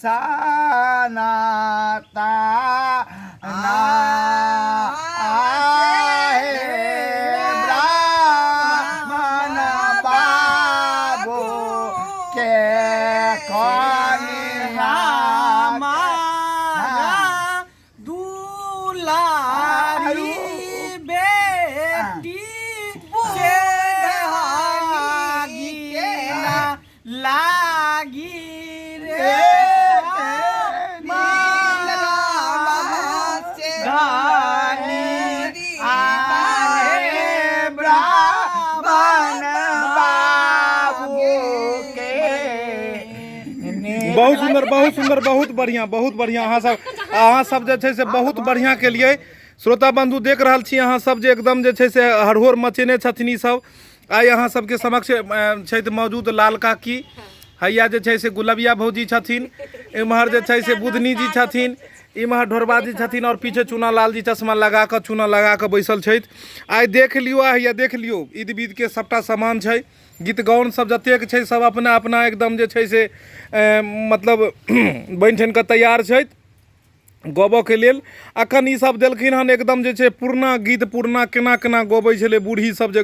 सना ता ना आहे ब्राह्मण बाबू के कनिया हमारा दुलारी बेटी से भागी के ना लागी रे धानी आहे ब्राह्मण बाबू के बहुत सुंदर, बहुत सुंदर, बहुत बढ़िया, बहुत बढ़िया। अहाँ सब जे छै से बहुत बढ़िया केलियै। श्रोता बंधु, देख रहल छी अहाँ सब जे एकदम जे छै से हरहोर मचेने छथिन ई सब। आइ अहाँ सबके समक्ष छथि मौजूद लाल काकी, हैया जे छै से गुलबिया भौजी छथिन, एम्हर जे छै से बुधनी जी छथिन, इम्हर ढोरबा जी छथिन और पीछे चूना लाल जी चश्मा लगा कऽ चूना लगा कऽ बैसल छथि। आइ देख लियौ, आ हैया देख लियौ, ईद बीद के सबटा सामान छै, गीत गाउन सब जतेक छै सब अपना अपना एकदम जे छै से मतलब बनि ठनि कऽ तैयार छथि गबऽके लेल। अखन ई सब देलखिन हन एकदम जे छै पुरना गीत, पुरना केना केना गबै छलै बूढ़ी सब जे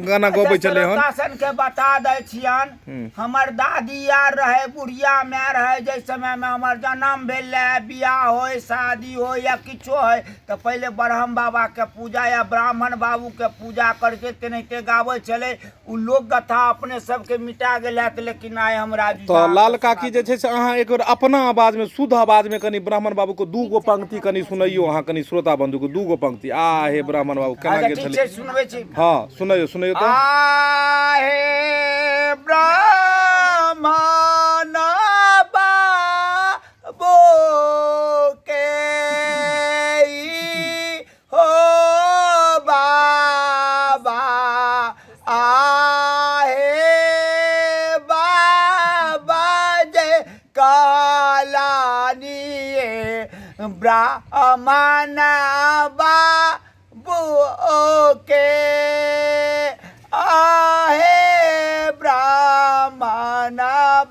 गाना गबै छलै हन। श्रोता के बता दै छियन, हमर दादी आर रहे, बुढ़िया माय रहे, जाहि समय में हमर जन्म भेल रहे, बियाह होय, शादी होय या किछो होय तऽ पहिले ब्रह्म बाबा के पूजा या ब्राह्मण बाबू के पूजा करके तेनाहिते गाबै छलै। ओ लोक गाथा अपने सबके मिटा गेल हैत, लेकिन आइ हम राजू तऽ लाल काकी जे छै से अहाँ एक बेर अपना आवाजमे, शुद्ध आवाजमे कनि ब्राह्मण बाबूके दू गो पंक्ति कनि सुनैयौ अहाँ, कनि श्रोता बंधुके दू गो पंक्ति। आ हे ब्राह्मण बाबू केना अच्छा गेल ठीक छलै? छै, सुनबै छी। हँ, सुनैयौ, सुनैयौ तऽ। आहे ब्राह्मण बाबू के ई हो बाबा, आहे बाबा जय कलानिए ब्राह्मण बाबू के, आहे ब्राह्मण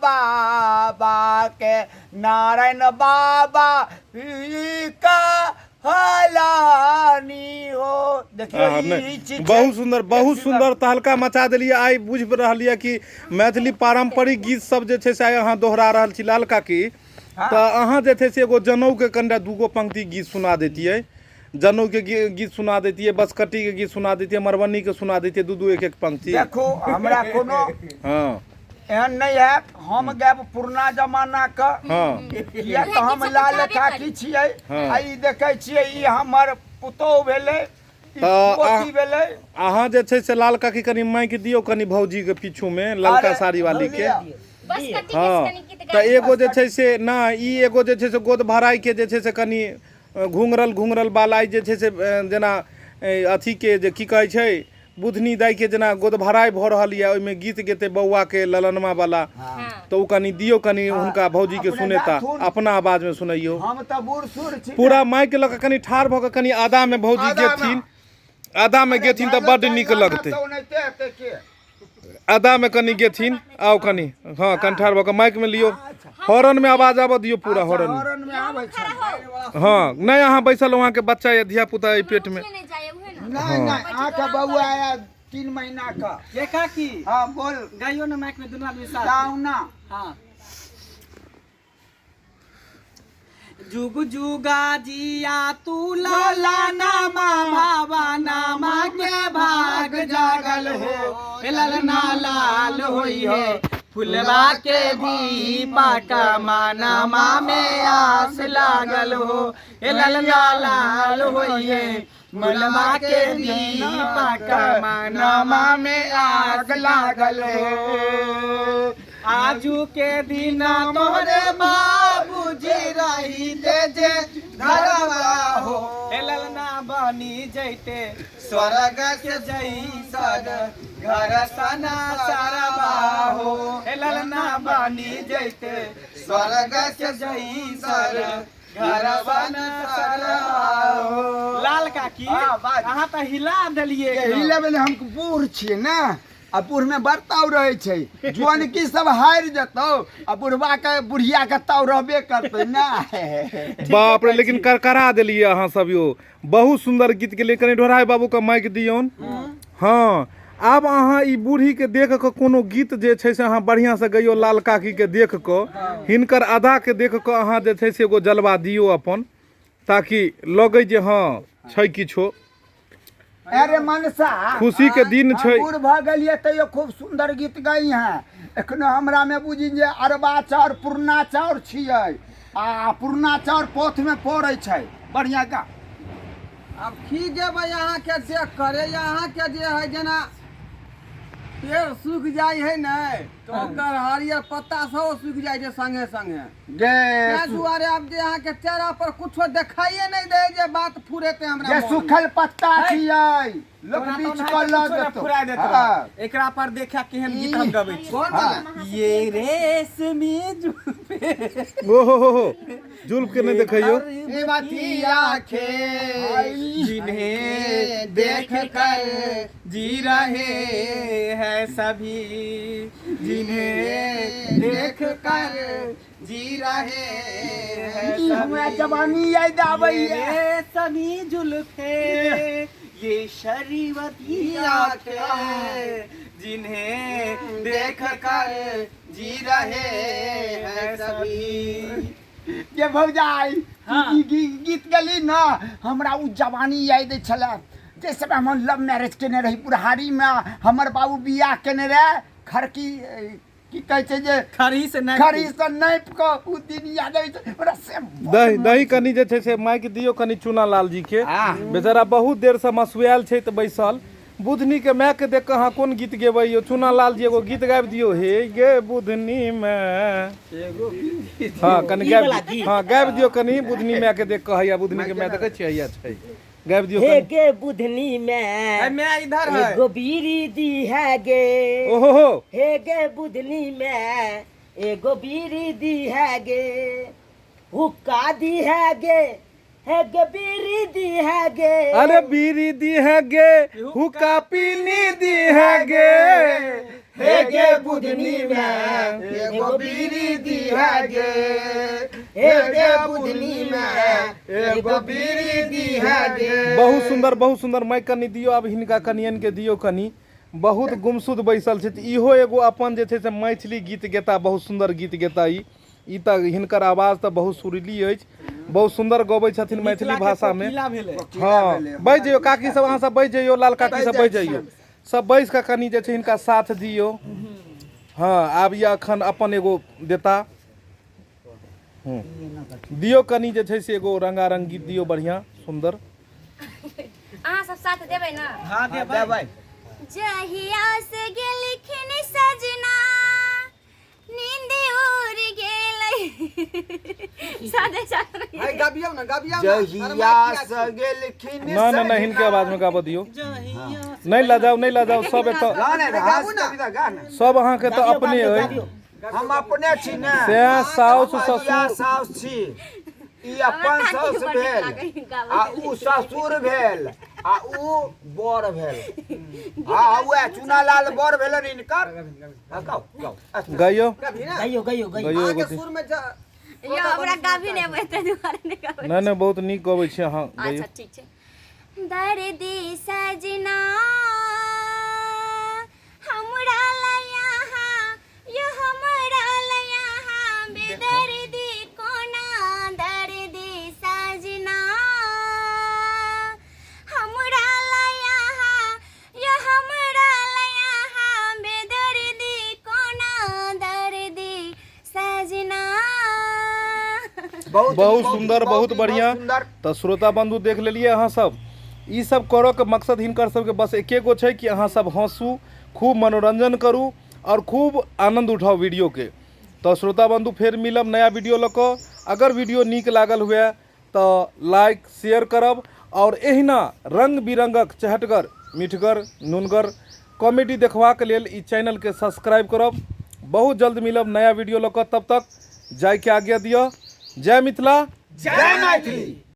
बाबा के नारायण बाबा का हलानी हो। देखियौ, हँ, ई नहि, ई चीज छै। बहुत सुंदर, बहुत सुंदर, तहलका मचा देलियै। आइ बुझि रहल यऽ कि मैथिली पारम्परिक गीत सब जे छै से आइ अहाँ दोहरा रहल छी। लाल काकी, तऽ अहाँ जे छै से एगो जनउके कनिटा दूगो पंक्ति गीत सुना दैतियै, जनउके गीत सुना दैतियै, बसकट्टीके गीत सुना दैतियै, मधुबनीके सुना दैतियै, दू दू एक एक पंक्ति। देखू, हमरा कोनो एहन नहि हैत, हम गायब पुरना जमाना के, किया तऽ हम लाल काकी छियै। आ ई देखै छियै, ई हमर पुतोहु भेलै, ई तऽ पोती भेलै। अहाँ जे छै से लाल काकी कनि माइक दियौ कनि भौजीके पीछूमे, ललका अरे, साड़ी वाली के। बस कट्टी के कनि गीत। तऽ एगो जे छै से ना ई एगो जे छै से गोद भराइके जे छै से कनि घुंघरल घुंघरल बाल आइ जे छै से जेना अथीके जे की कहै छै, बुधनी दाइके जेना गोद भराइ भऽ रहल यऽ, ओहिमे गीत गेतै बौआके ललनमा वाला। तऽ ओ कनि दियौ, कनि हुनका भौजीके अपने सुनेता। गाथुन। अपना आवाजमे सुनैयौ। हम तऽ बूढ़ सूढ़ छी। पूरा माइक लऽ कऽ कनि ठाढ़ भऽ कऽ कनि आदामे भौजी आदामे। गेथिन, आदामे गेथिन तऽ बड्ड नीक लगतै। तऽ ओनाहिते हेतै के। आदामे कनि गेथिन, आउ कनि, हँ, कनि ठाढ़ भऽ कऽ माइकमे लियौ, हॉर्नमे आवाज आबऽ दियौ पूरा हॉर्न। हॉर्न मे आबै छै। हँ, नहि, अहाँ बैसल, अहाँके बच्चा या धिया पुता एहि पेटमे। नहि जाए उहे ना। नहि नहि, अहाँके बौआ आया 3 महीना का। ये काकी। हाँ, बोल। गाइयो ना माइक में, दुनू आदमी साथ। गाओ ना। हाँ। जुग जुगा जिया तू लाला नामा भावा नामा के भाग जागल हो, ललना लाल होई हो, फुलवा के दीपा का माना में आस लागल हो, ललना लाल होई है, फुलवा के दीपा का माना में आस लागल हो। आजू के दिन तोहरे बाबूजी रही जे घरवा हो, हे ललना बनी जैते स्वर्ग के जैसन घर सना सरवा हो, हे ललना बनी जैते स्वर्ग के जैसन घर सना सरवा हो। लाल काकी, हाँ, बाज। अहाँ तऽ हिला देलियै एकदम। हिले बेले, हम बूढ़ छियै ने। आ बूढ़ में बड़ ताव रहै छै। जुअनकी सब हारि जेतौ आ बुढ़वा के बुढ़िया के ताव रहबे करतै ना। बाप रे, लेकिन करकरा देलियै अहाँ सब यो, बहुत सुंदर गीत के लिए। कनि ढोराई बाबू के माइक दियौन। हाँ, आब अहाँ ई बूढ़ी के देख कऽ कोनो गीत जे छै से अहाँ बढ़िआँ से गइयो। लाल काकी के देख कऽ, हिनकर अदा के देख कऽ अहाँ जे छै से एगो जलवा दियौ अपन, ताकि लगै जे हँ छै किछो। अरे मनसा, खुशी के दिन हम छै। बूढ़ भऽ गेलियै तैयो खूब सुंदर गीत गई हैं। एखनो हमरा में बुझी जे अरबा चाउर पुरना चाउर छियै, आ पुरना चाउर पोथ में पड़ै छै। बढ़िया गा। आब की गेबै अहाँके देख करे, अहाँके जे है जेना पेड़ सूख जाइ है ने, तऽ ओकर हरियर पत्ता सेहो सूखि जाइ छै संगे संगे। गे ताहि दुआरे आब जे अहाँके चेहरा पर कुछो देखाइए नहि दै जे बात फुरेतै हमरा जे मोनमे। सुखल पत्ता छियै, लोक तोरा तऽ बीच ओनाहिते कऽ लऽ कुछो ने जेतौ। फुरा देत। हाँ। एकरा पर देखा केहन गीत हम गबै छी। कोन वाला? ये रेशमी जुल्फे, ओ हो हो हो, जुल्फ के नहि देखैयौ। मती आंखें जिन्हें देख कर जी रहे हैं सभी, जिन्हें देख कर जी रहे हैं ई हमरा सभी, जवानी याद आबैया। ये समी जुल्फे, ये शरीवती आंखें, जिन्हें देख कर जी रहे हैं सभी। ये भौजाई, हाँ। ई गीत गेली ना, हमरा उ जवानी याद छलै जे समय हम लव मैरिज केने रही बुढ़ारी में। हमर बाबू बियाह केने रहे खड़की की कहै छै जे खड़ी से नहीं खड़ी से नापि कऽ। उ दिन याद अबै छै हमरा से। दही दही कनि जे छै से माइक दियौ कनि चूना लाल जी के। हाँ। बेचारा बहुत देर से मसुआयल छै तऽ बैसल। बुधनी के माय के देख कऽ अहाँ कोन गीत गेबै यौ? चूना लाल जी, एगो गीत गाबि दियौ, हे गे बुधनी माय। हाँ, कनि गाबि, हाँ गाबि दियौ कनि बुधनी माय के देख कऽ। हैया बुधनी के माय देखै छियै, हैया छै, गाबि दियौ हे कनि। गे बुधनी में मैं इधर है एगो बीड़ी दी है गे। ओहो हो। हे गे बुधनी में एगो बीड़ी दी है गे, हुक्का दी है गे, हे गे बीड़ी दी है गे। अरे बीड़ी दी है गे, हुक्का पीनी दी है गे, हे गे बुधनी में एगो बीड़ी दी है गे, हे गे बुधनी में एगो बीड़ी दी है गे। बहुत सुंदर, बहुत सुंदर। माइक कनि दियौ आब हिनका कनियन के दियौ कनि, बहुत गुमसुद बैसल छै। इहो एगो अपन जे छै से मैथिली गीत गेता, बहुत सुंदर गीत गेता ई। ई तऽ हिनकर आवाज तऽ बहुत सुरीली अछि, बहुत सुंदर गबै छथिन मैथिली भाषा में। कोकिला भेलै। हाँ, बैस जइयौ काकी सब, अहाँ सब बैस जइयौ, लाल काकी सब बैस जइयौ, सब बैस कऽ कनि जे छै हिनका साथ दियौ। हाँ, आब ई अखन अपन एगो देता। दियौ कनि जे छै से एगो रंगारंग गीत दियौ, बढ़िआँ सुंदर। अहाँ सब साथ देबै ना? हाँ, देबै। देबै। जहिया से गेलखिन सजना नींद उड़ गेलै सादे साथ। है गबियौ ने, गबियौ ने। जहिया से गेलखिन ना ना ना, हिनके आवाज में गाबऽ दियौ। नहि लजाउ, नहि लजाउ, सब एतऽ गा ने, गाबू ने। कविता गा ने। सब अहाँके तऽ अपने अइ। हम अपने छी ने से साउस हम ससुर साउस छी। ई अपन हमरा साउस काकी बड़ नीक भेल लागै गाबै। आ ऊ ससुर भेल आ ऊ बर भेल। हाँ, वएह चूनालाल बर भेलन हिनकर। हाँ, गाउ गाउ। गाइयो। गबी ने। गइयो गइयो गइयो। गाइयो एगो। अहाँके सुर में यो हमरा गाबी नहि अबै ताहि दुआरे नहि गाबै। नहि नहि, बहुत नीक गबै छी अहाँ, गाइयो। अच्छा ठीक छै। दर्दी सजना हमरा लया, यो हमरा लया बेदर्दी कोना, दर्दी सजना हमरा लया, यो हमरा लया बेदर्दी कोना, दर्दी सजना। बहुत सुंदर, बहुत बढ़िया। सुंदर। तऽ श्रोता बंधु, देख लेलियै अहाँ सब, ई सब करऽ के मकसद हिनकर सबके बस एके गो छै कि अहाँ सब हँसू, खूब मनोरंजन करू आओर खूब आनंद उठाउ वीडियोके। तऽ श्रोता बंधु, फेर मिलब नया वीडियो लऽ कऽ। अगर वीडियो नीक लागल हुए तऽ लाइक शेयर करब आओर एहिना रंग बिरंगक चहटगर मिठगर नुनगर कॉमेडी देखबाक लेल ई चैनलके सब्सक्राइब करब। बहुत जल्द मिलब नया वीडियो लऽ कऽ, तब तक जायके आज्ञा दिअ। जय मिथिला, जय मैथिली।